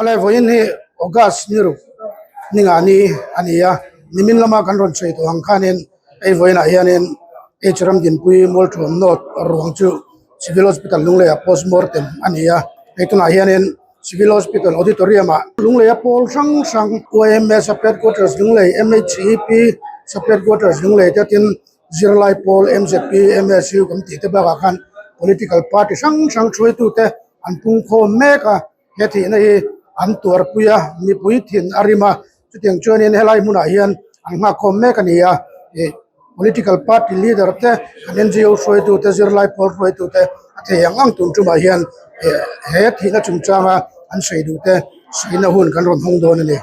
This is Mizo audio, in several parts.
Awle vawiin hi August ni ruk ni nga ni a ni a, nimin lama kan rawn sawi tawh ang khanin hei vawiinah hianin H Ramdinpui Mualthuam North ruang chu Civil Hospital Lungleiah postmortem a ni a, hei tunah hianin Civil Hospital Auditorium ah Lungleia pawl hrang hrang YMA Sub Headquarters Lunglei, MHEP Sub Headquarters Lunglei te tin Zirlai pawl MZP, MSU kan tih te bakah khan political party hrang hrang hruaitute an pungkhawm mek a, he thihna hi an tuarpui a, mipui thin a rim a, chutiang chuanin helai hmunah hian an nghakkhawm mek a ni a, ih political party leader te an NGO hruaitute zirlai pawl hruaitute a thei ang ang tun tumah hian ih he thihna chungchanga an sawi duh te sawina hun kan rawn hawng dawn a ni.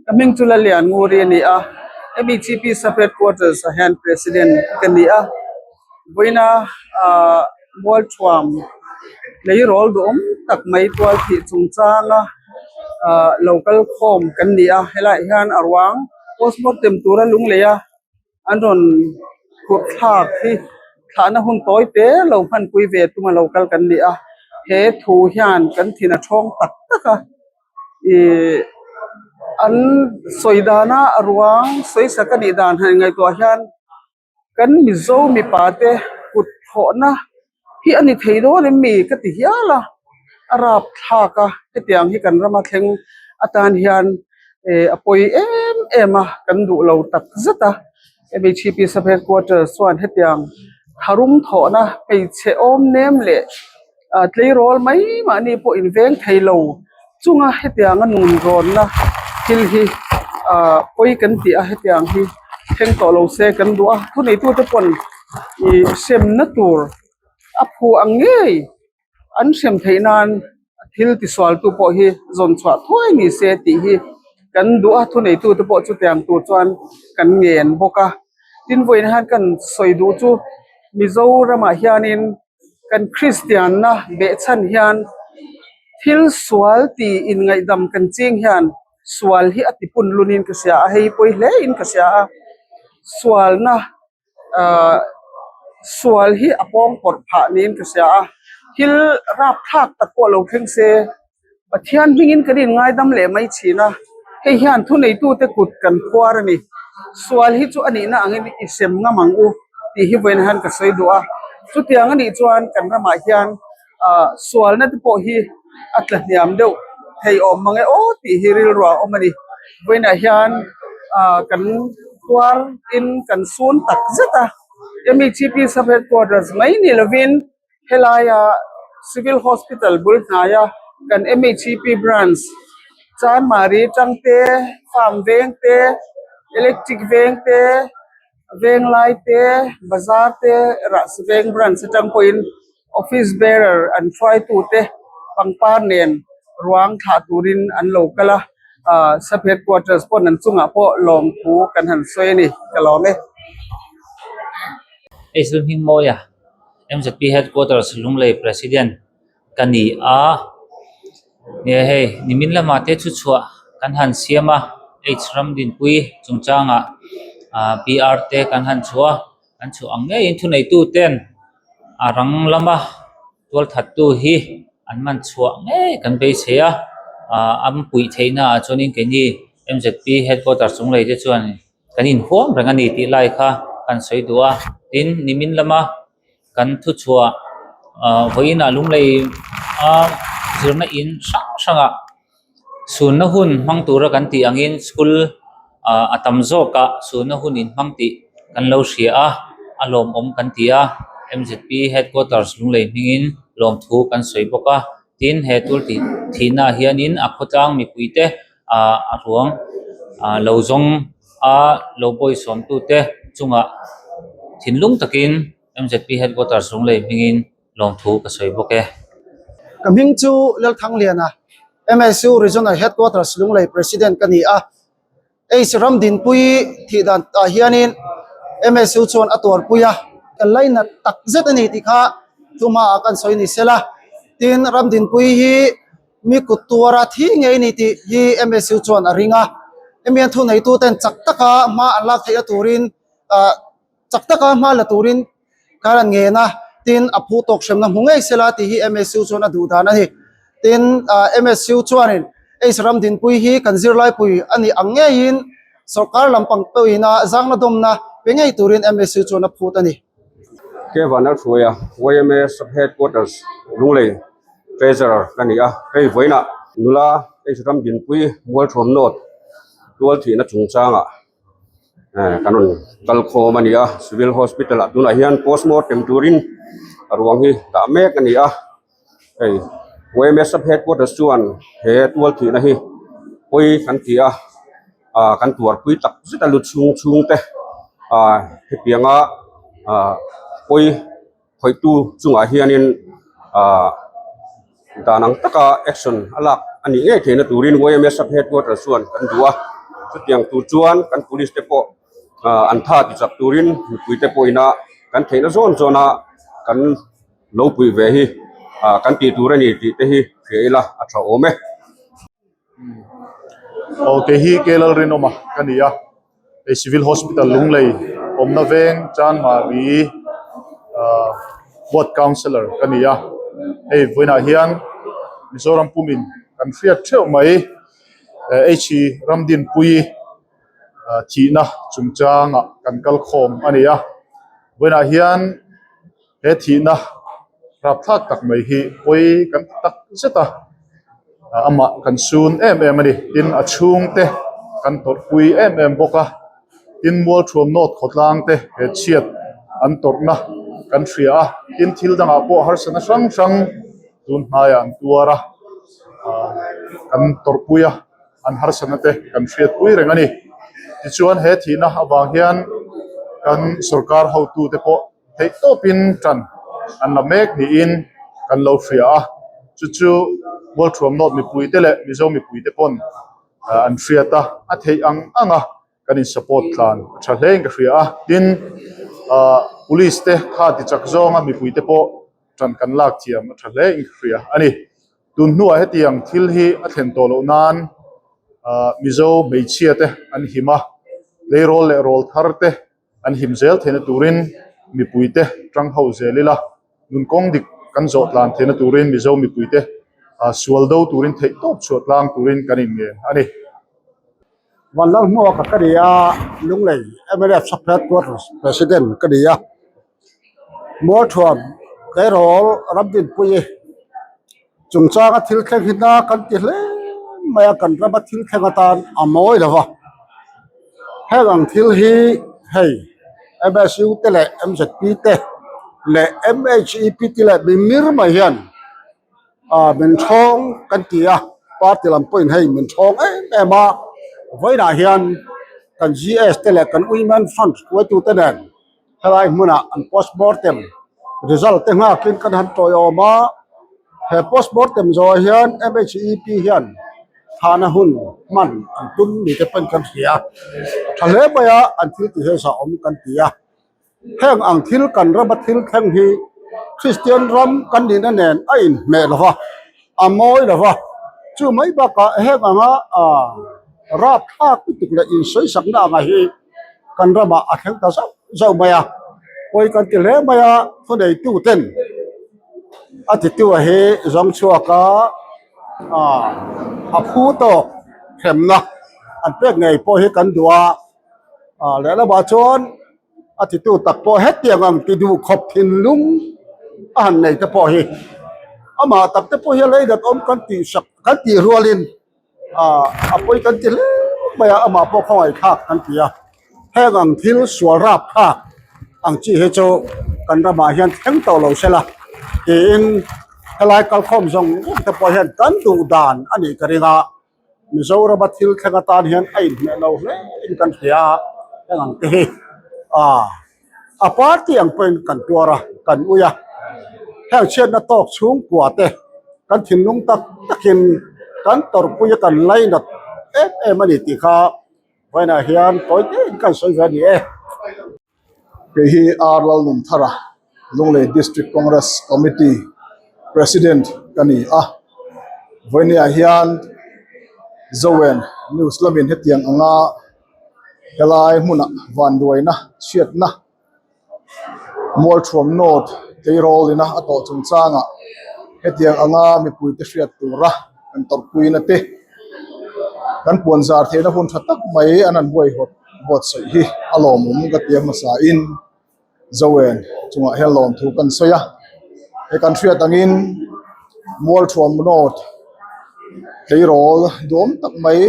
Ka hming chu Lalian Nguri a ni a, MEGP Sub Headquarters ah hian President ka ni a, vawiina ah Mualthuam tleirawl duhawm tak mai tual thih chungchanga ah lo kal khawm kan ni a, helaiah hian a ruang postmortem tura lunglei a an rawn phurh thlak hi thlahna hun tawi te lo hmanpui ve tuma lo kal kan ni a, he thu hian kan thin a thawng tak tak a. Ihh an sawi dana a ruang sawi sak a nih dan han ngaihtuah hian kan mizo mipa te kut thawhna hi a ni thei dawn em mi ka ti hial a a rapthlak a hetiang hi kan rama thleng atan hian eh a pawi em em a kan duh lo tak zet a M H P sub headquarters chuan hetiang tharum thawhna hmeichhe awm nem leh ah tleirawl mai mahni pawh inveng thei lo chunga hetianga nun rawnna thil hi ah pawi kan tih a hetiang hi thleng tawh lo se kan duh a thuneitute pawn ih hremna tur a phu ang ngei. An hrem theih nan thil tisualtu pawh hi zawn chhuah thuai ni se tih hi kan duh a, thuneitute pawh chutiang tur chuan kan ngen bawk a. Tin, vawiin hian kan sawi duh chu Mizoramah hianin kan Kristianna behchhan hian thil sual tih inngaihdam kan ching hian sual hi a tipun lunin ka hria a, hei pawi hle in ka hria a, sualna. Ahh sual hi a pawng pawrh phah niin ka hria a thil rapthlak tak pawh lo thleng se Pathian hmingin kan inngaidam leh mai thin a hei hian thuneitute kut kan khuar a ni sual hi chu a nihna angin i sem ngam ang u tih hi vawiin hian ka sawi duh a chutiang anih chuan kan ramah hian ah sualna te pawh hi a tla hniam deuh thei awm mang e aw tih hi rilru a awm a ni vawiinah hian ah kan tuar in kan sun tak zet a M H P sub headquarters mai ni lovin helaia civil hospital bul hnaia kan M H P branch chanmari tangte farm veng te electric veng te. Venglai te bazar te rahsi veng branch atang pawhin office bearer an hruaitu te pangpar nen ruang thlah turin an lo kal a ah sub headquarters pawn an chungah pawh lawmthu kan han sawi a ni ka lawm e. Hei Hmingmawia M_Z_P headquarters Lunglei president ka ni a nia hei nimin lamah te thu chhuah kan han siam a H Ramdinpui chungchangah ah P R te kan han chhuah a kan chhuah ang ngeiin thuneitu ten a rang lama tualthattu hi an man chhuah ngei kan beisei a ah an puih theihna ah chuanin keini M Z P headquarters chung lei te chuan kan inhuam reng a ni tih lai kha kan sawi duh a tin nimin lama. Kan thuchhuah ah vawiinah lunglei a zirna in hrang hrangah sunna hun hmang tura kan tih angin school ah a tam zawkah sunna hun in hmang tih kan lo hria a a lawmawm kan ti a M Z P headquarters lunglei hmingin lawmthu kan sawi bawk a tin he tul tih thihna ah hianin a khawtlang mipui te ah a ruang ah lo zawng a lo bawisawm tute chungah thinlung takin M_Z_P headquarters Lunglei hmingin lawmthu ka sawi bawk e. Ka hming chu Lalthangliana, M_S_U Regional Headquarters Lunglei President ka ni a. H Ramdinpui thih dan ah hianin M_S_U chuan a tuarpui a. Kan lainat tak zet a ni tih kha thuhma ah kan sawi ni sela. Tin, Ramdinpui hi Mi kut tuara thi ngei ni tih hi M_S_U chuan a ring a, hemi an thuneituten chak taka hma an lak theihna turin ah chak taka hma la turin khan an ngen a, tin a phu tawk hremna hmu ngei sela tih hi M_S_U chuan a duh dan a ni. Tin, MSU chuanin H Ramdinpuii hi kan zirlaipui a nih ang ngeiin sorkar lampang pawhina zangna dawmna pe ngei turin MSU chuan a phut a ni. Kevan a hruai a, YMA Sub Headquarters Lunglei Treasurer ka ni a, hei vawiinah nula H Ramdinpuii Mualthuam North tualthihna chungchangah kan rawn kal khawm a ni a, Civil Hospital ah tunah hian postmortem turin a ruang hi dah mek a ni a. Hei YMA sub headquarters chuan he tual thihna hi pawi kan ti a ah kan tuarpui tak zet a lu chhung chhung te ah hetianga ah pawi khawihtu chungah hianin ah dan ang taka action a lak a nih ngei theihna turin YMA sub headquarters chuan kan duh a chutiang tur chuan kan police te pawh ah an tha ti chak turin mipui te pawhina kan theihna zawn zawn a kan. Lo pui ve hi ah kan tih tur a ni tih te hi hria ila a tha awm e. Aw kei hi Kelal Rinawma ka ni a, hei Civil Hospital Lunglei awmna veng Chanmari ah Ward Councillor ka ni a, hei vawiinah hian Mizoram pumin kan hriat theuh mai H Ramdinpuii thihna chungchangah kan kal khawm a ni a, vawiinah hian. He thihna rapthlak tak mai hi pawi kan ti tak zet a, amah kan sun em em a ni. Tin, a chhungte kan tawrhpui em em bawk a, tin Mualthuam North khawtlang te he chhiat an tawrhna kan hria a, tin thil dangah pawh harsatna hrang hrang tun hnaiah an tuar a, kan tawrhpui a, an harsatna te kan hriatpui reng a ni. Tichuan he thihna avang hian kan sorkar hotute pawh. Theih tawpin tan an la mek niin kan lo hria a, chu chu Mualthuam North mipuite leh Mizo mipuite pawn an hriat a, a theih ang ang a kan in support tlan a tha hlein ka hria a, tin police te kha ti chak zawnga mipuite pawh tan kan lak thiam a tha hlein ka hria a ni. Tun hnuah hetiang thil hi a thlen tawh loh nan Mizo hmeichhia te an him a, tleirawl leh rawl thar te An him zel theihna turin mipuite tang ho zel ila, nun kawng dik kan zawh tlan theihna turin Mizo mipuite sual do turin theih tawp chhuah tlang turin kan inngen a ni. Vanlalhmuaka ka ni a, Lunglei mnf Sub Headquarters President ka ni a, Mualthuam Tleirawl Ramdinpuii Chungchanga thil thleng hi na kan ti hle mai a, kan rama thil thleng atan a mawi lo va. Heng ang thil hi hei M_S_U te leh M_Z_P te leh M_H_E_P te leh mimir mai hian ah min thawng kan ti a, party lam pawhin hei min thawng em em a, vawiinah hian kan G_S te leh kan Women Front hruaitute nen. Helai hmunah an postmortem result te nghakin kan han tawiawm a, he postmortem zawhah hian M_H_E_P hian thahna hun hman an tum ni te pawhin kan hria a, tha hle mai a an thil tih hi zahawm kan ti a, heng ang thil kan rama thil thleng hi Kristian ram kan nihna nen a inhmeh lo va. A mawi lo va, chu mai bakah heng anga rapthlak lutuk leh insawisakna anga hi kan ramah a thleng ta zauh zauh mai a, pawi kan ti hle mai a, thuneitu ten a titu a hi zawng chhuak a, a phu tawk hremna an pek ngei pawh hi kan duh a, lehlamah chuan. A titu tak pawh hetiang ang ti duh khawp thinlung a han nei te pawh hi amah tak te pawh hi a leidat awm kan tih sak kan tih rualin ah a pawi kan ti hle mai a amah pawh khawngaihthlak kan ti a heng ang thil sual rap thlak ang chi hi chu kan ramah hian thleng tawh lo se la tiin helai kalkhawm zawng zawng te pawh hian kan duh dan a nih ka ring a. Mizorama thil thleng atan hian a inhmeh lo hle in kan hria a, heng ang te hi ah a party ang pawhin kan tuar a, kan ui a, heng chhiatna tawk chhungkua te kan thinlung tak takin kan tawrhpui a kan lainat em em a ni tih kha vawiinah hian tawi tein kan sawi ve a ni e. Kei hi R Lalnunthara, Lunglei District Congress Committee President ka ni a. Vawinia hian Zoen News lamin hetiang anga helai hmunah vanduaina chhiatna Mualthuam North tleirawl ina a tawh chungchangah. Hetiang anga mipuite hriat tura kan tawrhpuina te kan puan zar theihna hun tha tak mai an han huaihawt buatsaih hi a lawmawm ka ti a hmasain Zoen chungah hian lawmthu kan sawi a, he kan hriat angin Mualthuam North tleirawl duam tak mai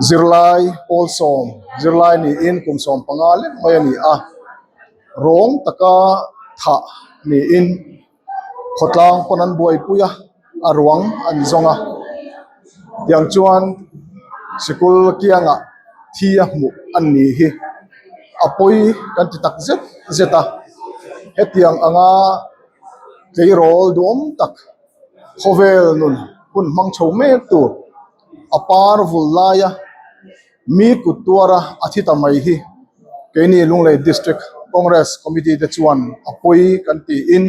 zirlai pawlsawm zirlai niin kum 15 lek mai a ni a, rawng taka thah niin khawtlang pawn an buaipui a, a ruang an zawng a, tiang chuan sikul kiangah thi a hmuh an ni hi a pawi kan ti tak zet zet a, hetiang anga tleirawl duhawm tak khawvel nun hun hmang chho mek tur a par vul laia Mi kut tuara a thi ta mai hi keini Lunglei District Congress Committee te chuan a pawi kan tiin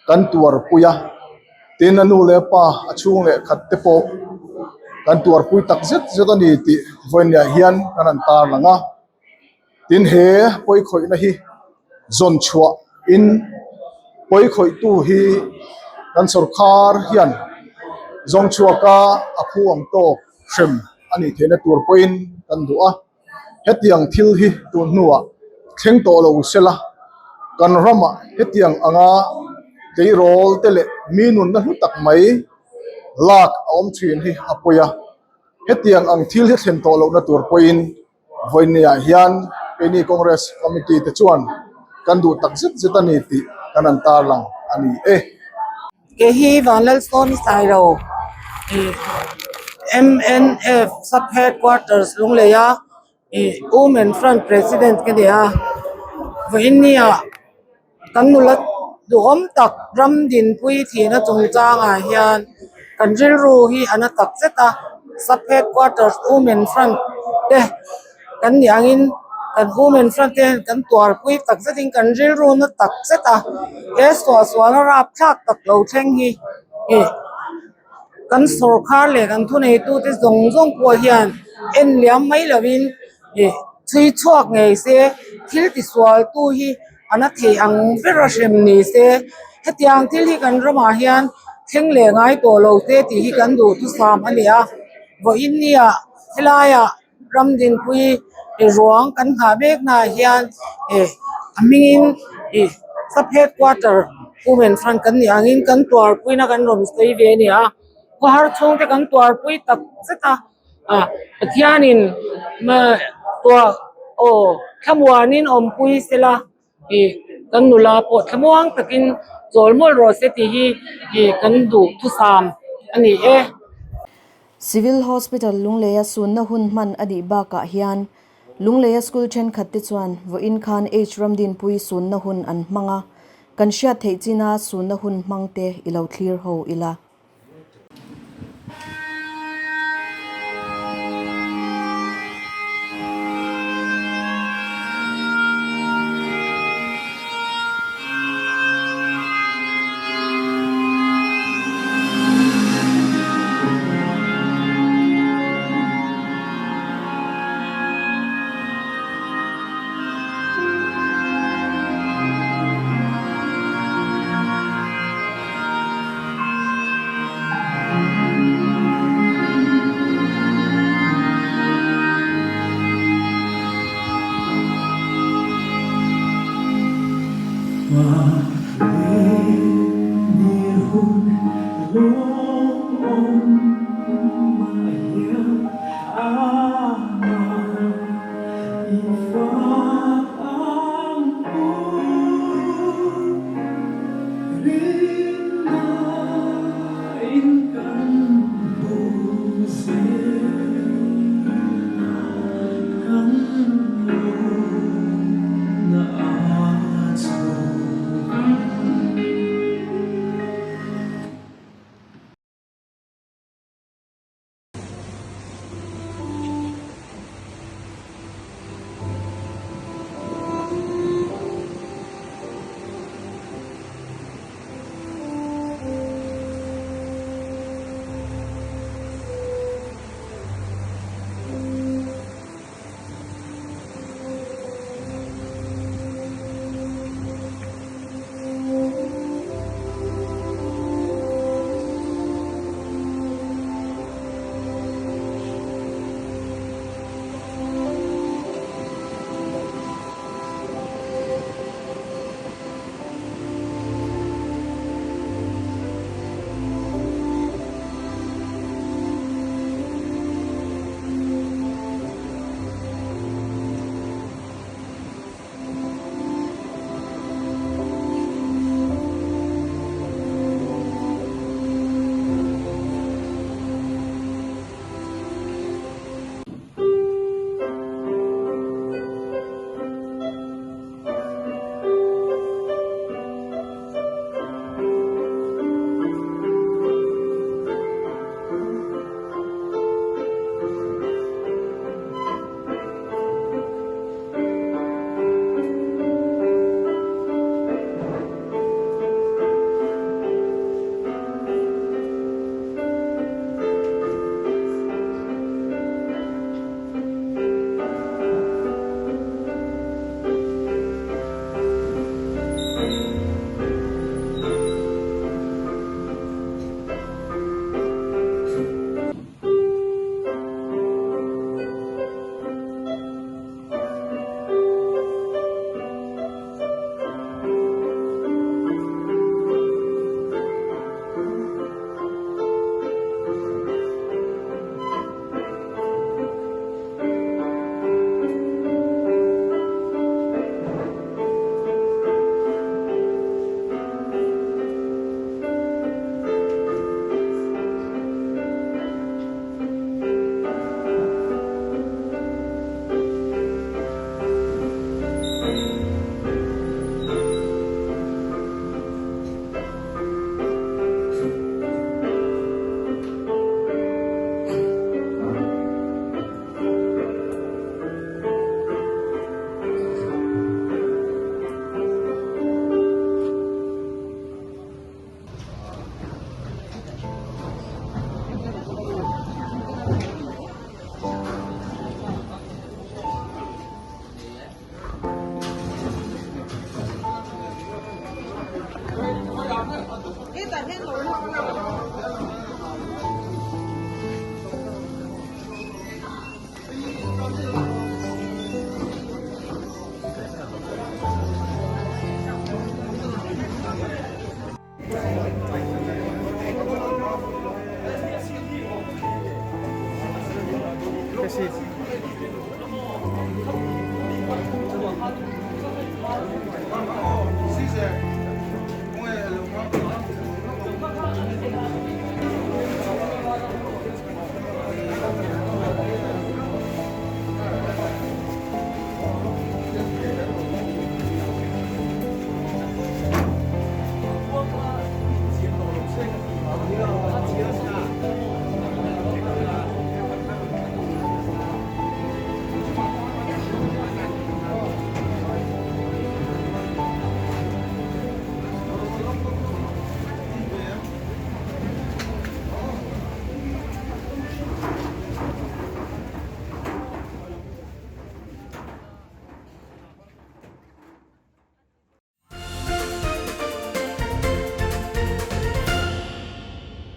kan tuarpui a, tin a nu leh a pa a chhung leh khat te pawh kan tuarpui tak zet zet a ni tih vawiinah hian kan han tarlang a. Tin he pawikhawihna hi zawn chhuah in pawikhawihtu hi kan sawrkar hian zawng chhuaka a phu ang tawk hrem a nih theihna tur pawhin kan duh a. Hetiang thil hi tun hnuah thleng tawh lo sela kan ramah hetiang anga tleirawl te leh mi nunna hlu tak mai lak a awm thin hi a pawi a. Hetiang ang thil hi thlen tawh lohna tur pawhin Vawinia hian keini Congress Committee te chuan kan duh tak zet zet a ni tih kan han tarlang a ni e. Kei hi Vanlalsawmi Sailo ih mnf Sub Headquarters Lungleia ih Women Front President ka ni a, vawinia Kan nula duhawm tak ram dinpui thihna chungchangah hian kan rilru hi a na tak zet a, sub headquarters women front te kan nih angin kan women front te hian kan tuarpui tak zetin kan rilru na tak zet a, he suahsualna rapthlak tak lo thleng hi ih kan sawrkhar leh kan thuneitute zawng zawng pawh hian en liam mai lovin ih chhui chhuak ngei se thil tisualtu hi. A na thei ang ber a hrem ni se, hetiang thil hi kan ramah hian thleng leh ngai tawh lo te tih hi kan duhthusam a ni a, vawiin nia helaiah ram dinpui ruang kan nghah mek naah hian ih a hmingin ih sub headquarter women front kan nih angin kan tuarpuina kan rawn sawi ve a ni a, khawhar chhungte kan tuarpui tak zet a. Ah Pathianin tuah aw thlamuanin awmpui sela ih kan nula pawh thlamuang takin chawl mawlh rawh se tih hi ih kan duh thusam a ni e. Civil Hospital Lungleia sunna hun hman a nih bakah hian Lungleia school thenkhat te chuan vawiin khan H Ramdinpui sunna hun an hmang a, kan hriat theih china sunna hun hmang te i lo thlir ho ila.